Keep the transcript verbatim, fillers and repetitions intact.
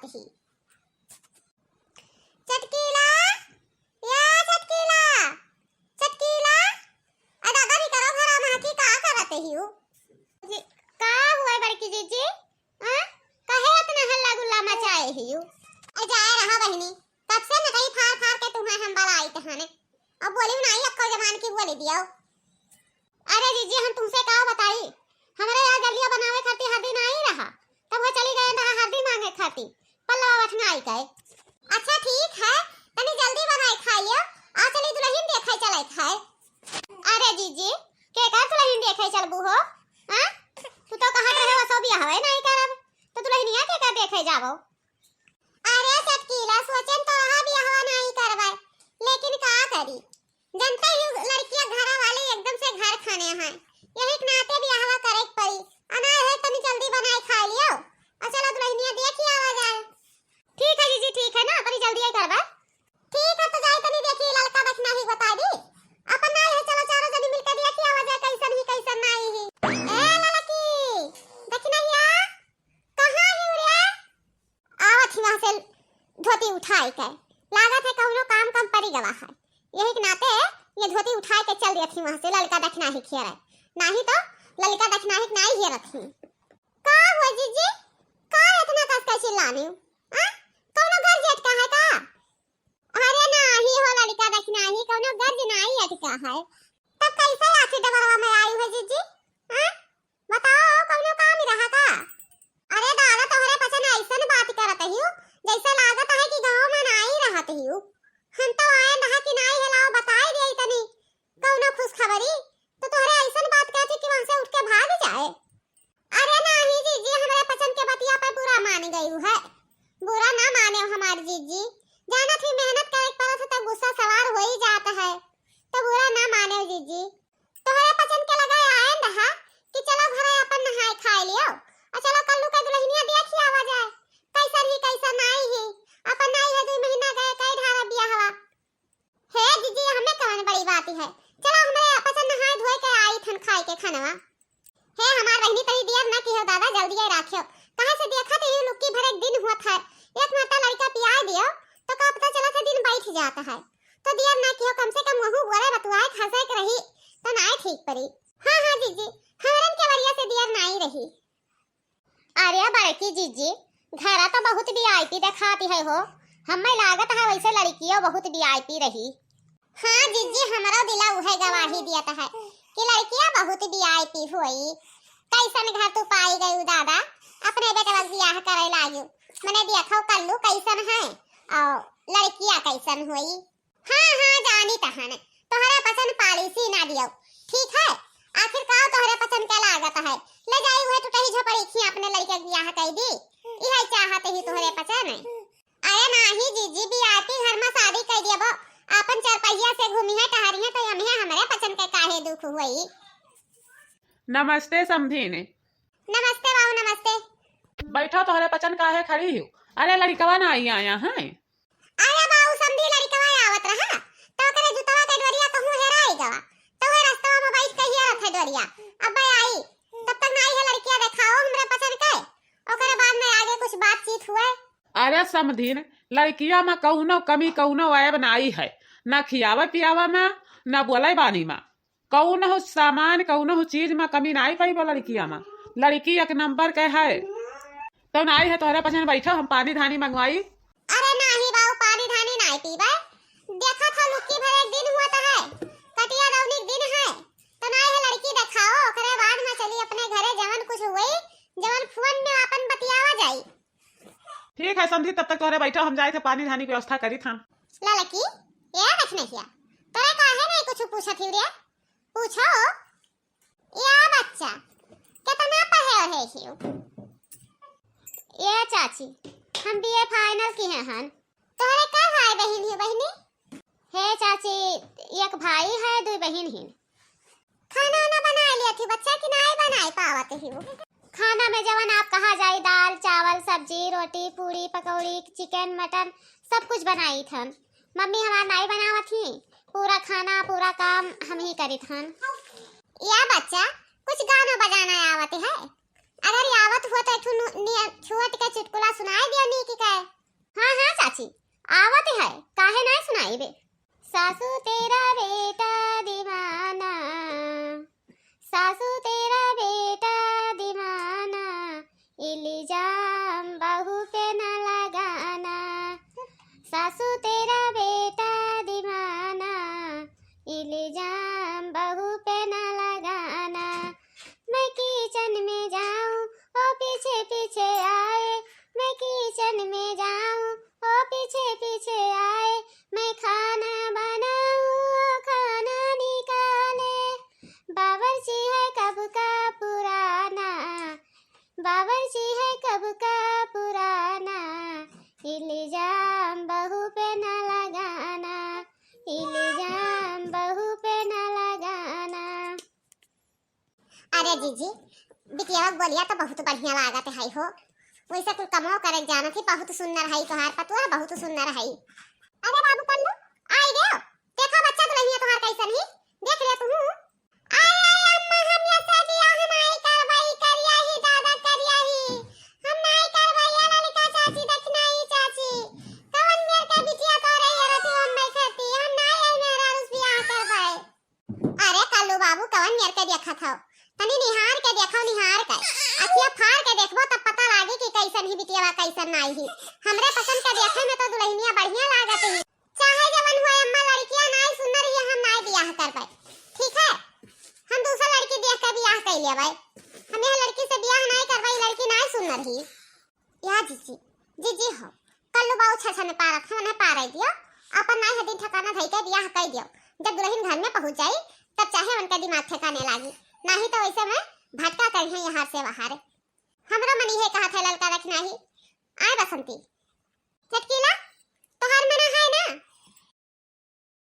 ही। चटकीला, या चटकीला, चटकीला, अरे दादा, निकरो घरा में की का करत ही हो? जी, का हुआ बड़की जीजी? हाँ? काहे इतना हल्ला गुल्ला मचाए ही हो? ए जाए रहा बहिनी, कब से नटई फार फार के तुम्हें हम बलाई तहने। अब बोली नहीं, अक्को जबान की बोली दियो। अरे जीजी, हम तुमसे का बताई, हमरे यहाँ जलिया बनावे खातिर हरदी नाई रहा, तब वो चली गए रहा हरदी मांगे खातिर, पल्लवा बठनाई के। अच्छा ठीक है, तनी जल्दी बनाई खाई लियो, आ चली दुल्हन देखे चले खाए। अरे जीजी, के का दुल्हन देखे चलबू हो? हाँ? तू तो कहत रहे वो सब बियाहवे नाई करब, तो दुल्हनिया के का देखे जाबो? अरे चटकीला, सोचन तो रहा बियाहवा नाई करबे, लेकिन का करी, जनते ही लड़किया घरा वाले एकदम से घर खाने हैं, यही के नाते बियाहवा करे के पड़ी। अनाज है तनी जल्दी बनाए खा लियो, और चलो दुल्हनिया देखी आवा जाए। ठीक है जीजी, ठीक है ना, तनी जल्दी ही करबे। ठीक है, तो जाई तनी देखी ललका दखिनाही बता दी, अपन नाई है, चलो चारों जनी मिलके देखी आवा जाए कैसन ही कैसन नाई ही। ए ललकी दखिनहिया, कहाँ ही रे? आवत ही वहाँ से धोती उठाई के, लागत है कौनो काम कम पड़ी गवा है। यही के नाते ये धोती उठाई के चल दिया थी वहाँ से ललका दखिनाही खेरे, नाही तो ललका दखिनाही के नाई हेरत ही। का हुआ जीजी, का इतना कस के चिल्लानी? आ? कौनो घर जेठ का है का? अरे नाही हो ललका दखिनाही, कौनो गर्ज नाही अटका है। तब कैसे आखिर डबरवा में आई हो जीजी? आ? बताओ, कौनो काम रहा का? अरे दादा, तोहरे पचन ऐसन बात करत हियो, जैसे लागत है कि गाँव में नाई रहत हियो। हम तो आए रहा कि नाई है, लाओ बताए दिए तनी कौनो खुशखबरी, तो तोहरे ऐसन बात कहती कि वहाँ से उठ के भाग जाए। अरे नाही जीजी, हमरे पचन के बतिया पे बुरा मान गई है। बुरा ना माने हमार जीजी, जानत ही मेहनत करे के पड़त है तो गुस्सा सवार हो ही जात है, तो बुरा ना माने जीजी। तोहरे पचन के लगा आयन रहा कि चलो घरे अपन नहाए खाए लियो, और चलो कल्लू के दुल्हनिया देखी आवा जाए, कैसन ही कैसन नाई ही, अपन नाई है दुई महीना गए कई ढारा बियाहवा। हे जीजी, हमें कवन बड़ी बात है, चलो हमरे पचन नहाए धोए के आई थन खाए के खानवा। हे हमार बहिनी, तनी दियर ना किहो दादा, जल्दी ही राखियो, कहाँ से देखा तो ये लुक्की भर एक दिन हुआ था, एक माता लड़का पियाए दियो, तो का पता चला था दिन बैठ जाता है। तो दियर ना किहो, कम से कम वहू बोले बतुआए खसे के रही, तो नाय ठीक परी। हाँ, हाँ, जीजी, हमरन के वरिया से दियर नाई रही। अरे बड़की जीजी, घरा तो बहुत वीआईपी देखाती है हो, हमें लागत है वैसे लड़कियों बहुत वीआईपी रही। हाँ जीजी, हमरो दिला उहे गवाही दियत है कि लड़कियाँ बहुत वीआईपी होई। कैसन घर तू पाई गयू दादा, अपने बेटवा के बियाह करे लागू। मने देखो कल्लू कैसन है और लड़कियाँ कैसन होई। हाँ, हाँ, जानी तहन, तोहरा पसंद पॉलिसी ना दियो, ठीक है? आखिर का तोहरे पसंद के लागत है? ले जाई उहे टुटही झोपड़ी खी अपने लड़के के बियाह कर दी, इहे चाहत ही तोहरे पसंद है। अरे नाही जीजी, वीआईपी घर में शादी कर दियबो, आपन चरपहिया से घूमी है टहरी है तो यमी है, हमरे पसंद के काहे दुख हुई? नमस्ते समधिन। नमस्ते बाबू, नमस्ते। बैठो, तोहरे पचन काहे खड़ी हो? अरे लड़कवा ना आई आया है। अरे बाबू, समधी लड़कवा आवत रहा, तो ओकरे जुतवा के डोरिया कहूँ हेराई गवा, तो वह रस्तवा में बैठ के हेरत है डोरिया। अब आई, तब तक ना आई है लड़किया देखाओ हमरे पचन के, ओकरे बाद में आगे कुछ बातचीत हुए। अरे समधिन, लड़किया में कौनो कमी, कौनो ऐब नाई है, ना खियावे पियावे में, ना बोले बानी में। कौनहू सामान, कौनहू चीज में कमी नाई पइबो लड़किया में। लड़की एक नंबर के है। तो नाई है तोहरे पचन, बैठो, हम पानी धानी मंगवाई। अरे नाही बाऊ, पानी धानी नाई पीबे। देखा था लुक्की भर एक दिन हुआ तो है, कटिया दौनी के दिन है, तो नाई है लड़की देखाओ, ओकरे बाद में चली अपने घरे, जवन कुछ हुई, जवन फोन में आपन बतियावा जाई। ठीक है समधी, तब तक तोहरे बैठो, हम जाए थे पानी धानी के व्यवस्था करी था। ललकी, ए रखनहिया, तोरे काहे नहीं कुछ पूछत ही रे? पूछो। या बच्चा, कितना पढ़े ओढ़े हियो? ए चाची, हम बीए फाइनल किहे हन। तोहरे कै भाई बहिन हियो बहिनी? हे चाची, एक भाई है, दुई बहिन हिन। खाना वाना बनाए लिया थी बच्चा कि नाई बनाए पावत हियो? खाना में जवन आप कहा जाई, दाल, चावल, सब्जी, रोटी, पूड़ी, पकौड़ी, चिकन, मटन, सब कुछ बनाई थन। मम्मी हमार नाई बनावत ही, पूरा खाना, पूरा काम हम ही करी थन। या बच्चा, कुछ गाना बजाना आवत है? अगर आवत हुआ तो एक ठो नु-, निया-, छोट के चुटकुला सुनाई दियो नीक के। हाँ, हाँ चाची, आवत है, काहे नाहीं सुनाइबे। सासू तेरा बेटा दीवाना, सासू तेरा बेटा दीवाना, इल्जाम बहू पे न लगाना। सासू तेरा बेटा दीवाना, इल्जाम बहू पे न लगाना। मैं किचन में जाऊं, ओ पीछे पीछे आए। मैं किचन में जाऊं, ओ पीछे पीछे आए। मैं खाना बनाऊं, ओ खाना निकाले। बावर्ची है कब का पुराना, बावर्ची है कब का पुराना। इल्जाम बहू पे न लगाना, इल्जाम बहू पे न लगाना। अरे जीजी, बिटिया के बोलिया तो बहुत बढ़िया लागत है हो। वैसे तू कमो करे जानत ही, बहुत सुंदर है तोहार पतोह, बहुत सुंदर है। अरे बाबू कल्लू, आई गयो। देखा बच्चा दुल्हनिया तोहार कैसन ही, देख ले तू। आई, आई अम्मा, हम ये से बियाह नाई करबई, करिया ही दादा, करिया ही। हम नाई करबई, ये ललिका चाची, दखिनाई चाची। कवन मेर के बिटिया तोरे ये रति हम नहीं खेती, हम नाई आई मेरा उस बियाह करबई। अरे कल्लू बाबू, कवन मेर के देखत हो? तनी निहार के देखो, निहार के। अखिया फाड़ के देखबो तब पता लागी कि कैसन ही बिटिया बा, कैसन नाई ही। हमरे पसंद के देखे में तो दुल्हनिया बढ़िया लागत ही। चाहे जवन हुए अम्मा, लड़किया नाई सुंदर ही, हम नाई बियाह करबे, ठीक है? हम दूसर लड़की देख के बियाह कर लेबे। हम यह लड़की से बियाह नाई करबे, ई लड़की नाई सुंदर ही। या जीजी, जीजी हो, कल्लू बाबू छछने पारत है, उन्हें पारे दियो, अपन नाई हदिन ठिकाना धई के बियाह कर दियो। जब दुल्हन घर में पहुंच जाई, तब चाहे उनका दिमाग ठिकाने लागी, नहीं तो वैसे में भटका करी है यहाँ से वहां। हमरो मन इहे कहत है ललका रखना ही। आए बसंती, चटकीला